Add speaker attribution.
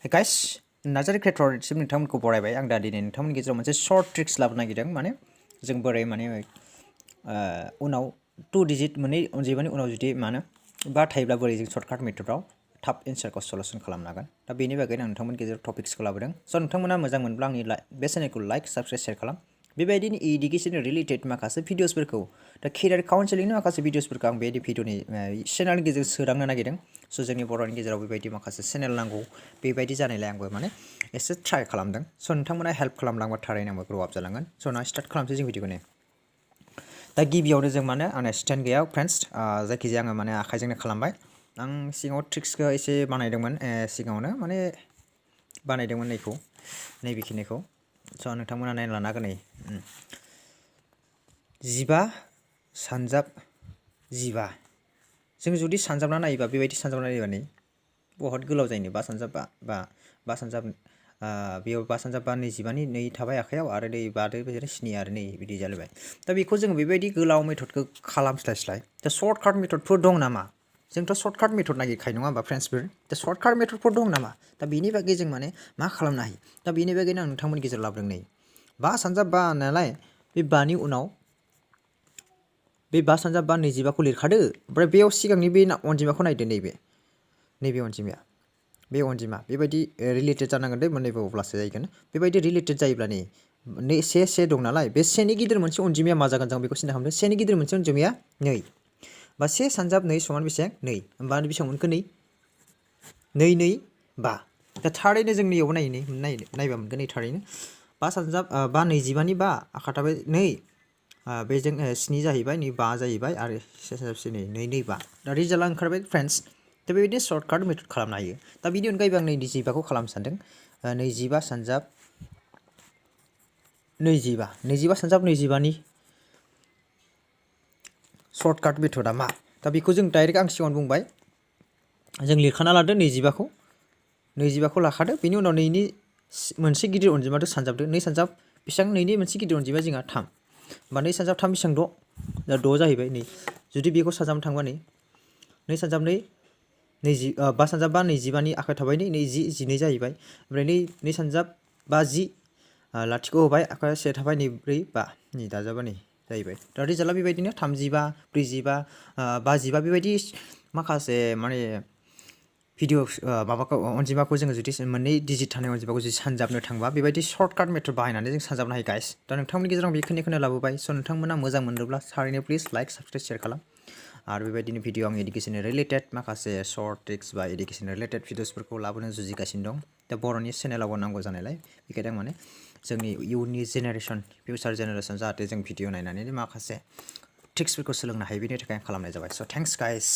Speaker 1: Hey guys, Narzary creator सिम नोंथांमोनखौ बरायबाय आं दा दिनै नोंथांमोननि गेजेराव मोनसे शर्ट ट्रिक्स लाबोनो नागिरदों माने जों बोरै माने उनाव 2 डिजिट मोननै अनजिमानि उनाव जुदि मानो बा थायोब्ला बोरै जों शर्टकाट मेथडआव थाब एन्सारखौ सलुशन खालामनो हागोन दा बेनि बागैनो आं नोंथांमोननि गेजेराव टपिक्सखौ लाबोदों स' नोंथांमोना मोजां मोनब्ला आंनि बे चेनेलखौ लाइक साबस्क्राइब शेयार खालाम बेबायदिनो इडुकेसन रिलेटेड माखासे भिडिअसफोरखौ दा केरियार काउन्सेलिंनि माखासे भिडिअसफोरखौ आं बे भिडिअनि चेनेलनि गेजेरजों सोदांनो नागिरदों स' जोंनि बर'नि गेजेराव बेबायदि माखासे चेनेल नांगौ बेबायदि जानायलाय आंबो माने एसे ट्राइ खालामदों स' नोंथांमोना हेल्प खालामलांबा थारैनो आंबो ग्र' आप जालांगोन स' ना स्टार्ट खालामसै जों भिडिअखौनो दा गिबियावनो जों माने आंना स्टेन्ड गैया फ्रेन्ड्स जायखिजाया आङो माने आखाइजोंनो खालामबाय आं सिगाङाव ट्रिक्सखौ एसे बानायदोंमोन सिगाङावनो माने बानायदोंमोन नैबेखिनिखौ स' नोंथांमोना नायना लानो हागोन नै 15 सानजाब 15 जों जुदि सानजाबना नायोबा बेबायदि सानजाबना नायोबा नै बहुत गोलाव जायो 5 सानजाब 5 सानजाब बेयाव 5 सानजाब 25 नि 2 थाबाय आखायाव आरो नै 5 दो 7 आरो नै बिदि जालायबाय दा बेखौ जों बेबायदि गोलाव मेथडखौ खालामस्लायस्लाय दा सर्टकाट मेथडफोर दं नामा जोंथ' सर्टकाट मेथड नागिरखायो नङा होमबा फ्रेन्ड्सफोर दा सर्टकाट मेथडफोर दं नामा दा बेनि बागै जों माने मा खालामनो हायो दा बेनि बागैनो आं नोंथांमोननि गेजेराव लाबोदों नै 5 सानजाब 5 नालाय बे 5 नि उनाव बे 5 सानजाब 25 खौ लिरखादो ओमफ्राय बेयाव सिगांनि बे अनजिमाखौ नायदो नैबे अनजिमाया बे अनजिमा बेबायदि रिलेटेड जानांगोन दे मोननैबो अब्लासो जाहैगोन बेबायदि रिलेटेड जायोब्ला नै 1 दं नालाय बे 1 नि गिदिर मोनसे अनजिमाया मा जागोन जों बेखौ सिन्था खालामदो 1 नि गिदिर मोनसे अनजिमाया 2 बा 1 सानजाब 2 समान बेसेबां 2 होमबा बेसेबां मोनखो 2 2 2 5 दा थारैनो जों नैयावबो नायबा मोनगोन नै थारैनो 5 सानजाब 5 25 नि 5 आखा थाबाय 2 बेजों 7 जाहैबाय नै 5 जाहैबाय आरो 1 सानजाब 2 2 2 5 दा रिजाल्टआ ओंखारबाय फ्रेन्ड्स दा बेबायदि सर्टकाट मेथड खालामनो हायो दा बिनि अनगायैबो आं 25 खौ खालामनो सानदों 25 सानजाब 25 सानजाब 25 नि सर्टकाट मेथडआ मा दा बेखौ जों डाइरेक्ट आं सिगाङाव बुंबाय जों लिरखाना लादो 25 खौ लाखादो बेनि उनाव 2 नि मोनसे गिदिर अनजिमाजों सानजाबदो 2 सानजाब बेसेबां 2 नि मोनसे गिदिर अनजिमा जोंहा 3 होमबा 2 सानजाब 3 बेसेबां 6 दा 6 जाहैबाय नै जुदि बेखौ सानजाबनो थांबा नै 2 सानजाब 2 5 सानजाब 5 25 नि आखाइ थाबाय नै 12 जाहैबाय ओमफ्राय 2 सानजाब 5 10 लाथिख' होबाय आखाइ 1 थाबाय नै 4 5 नै दाजाबा नै जाहैबाय दा रिजाल्टआ बेबायदिनो 35 45 55 बेबायदि माखासे माने भिडिअ माबाखौ अनजिमाखौ जोङो जुदि मोननै डिजिट थानाय अनजिमाखौ जुदि सानजाबनो थांबा बेबायदि सर्टकाट मेथड बाहायनानै जों सानजाबनो हायो गाइस दा नोंथांमोननि गेजेराव बेखिनिखौनो लाबोबाय स' नोंथांमोना मोजां मोनोब्ला थारैनो प्लिज लाइक साबस्क्राइब शेयार खालाम आरो बेबायदिनो भिडिअ आं इडुकेसन रिलेटेड माखासे शर्ट ट्रिक्स बा इडुकेसन रिलेटेड भिडिअसफोरखौ लाबोनो जुजिगासिनो दं दा बर'नि चेनेलावबो नांगौ जानायलाय बेखायनो आं माने जोंनि इयुननि जेनेरेसन फिउचार जेनेरेसन जाहाथे जों भिडिअ नायनानै माखासे ट्रिक्सफोरखौ सोलोंनो हायो बेनि थाखाय आं खालामनाय जाबाय स' थेंक्स गाइस